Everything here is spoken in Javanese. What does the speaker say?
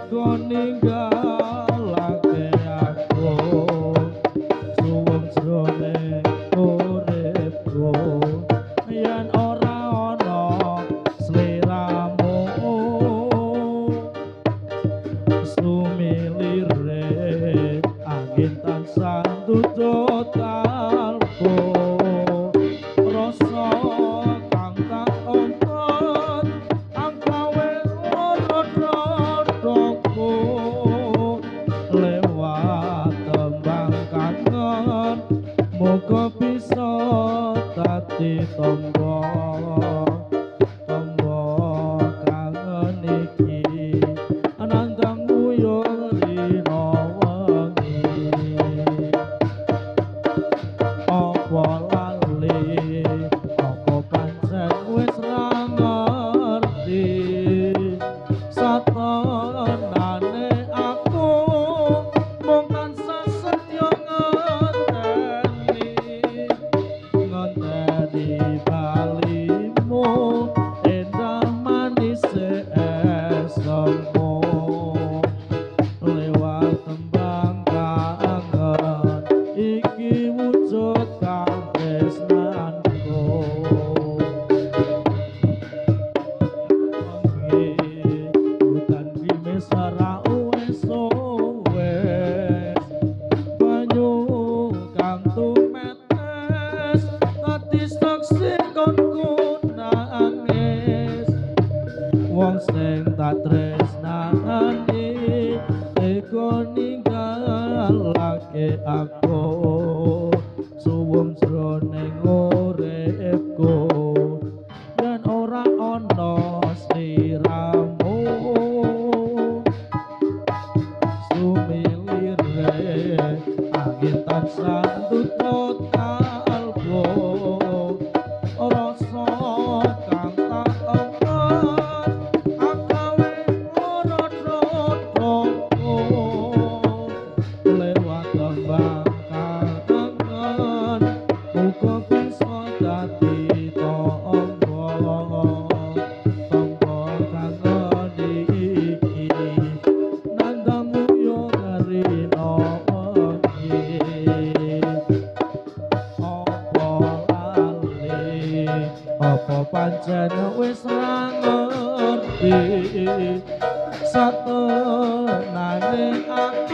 tega ninggalake aku suwung jroning uripku yen ora ana sliramu sumilire angin tansah tutut kalbu rasa kang tak ontot anggawe lara dadaku lewat tembang kangen muga bisa dadi tombo tombo kangen iki nandang nguyuh rina wengi apa lali apa pancen wis ra ngerti satenane aku mung tansah setya ngenteni ngenteni balimu endah manis esemu lewat tembang kangen iki wujud katresnanku udan grimis ora wis wis banyu kang tumetes dadi saksi konku nangis wong sing tak tresnani tega ninggalake aku suwung jroning uripku yen ora ana sliramu sumilire angin tansah tutut kalbu rasa kang tak empat agawe lara dadaku lewat tembang kangen muga bisa dadi tombo tombo kangen iki nandang nguyuh rina wengi apa lali apa pancen wis ra ngerti satenane aku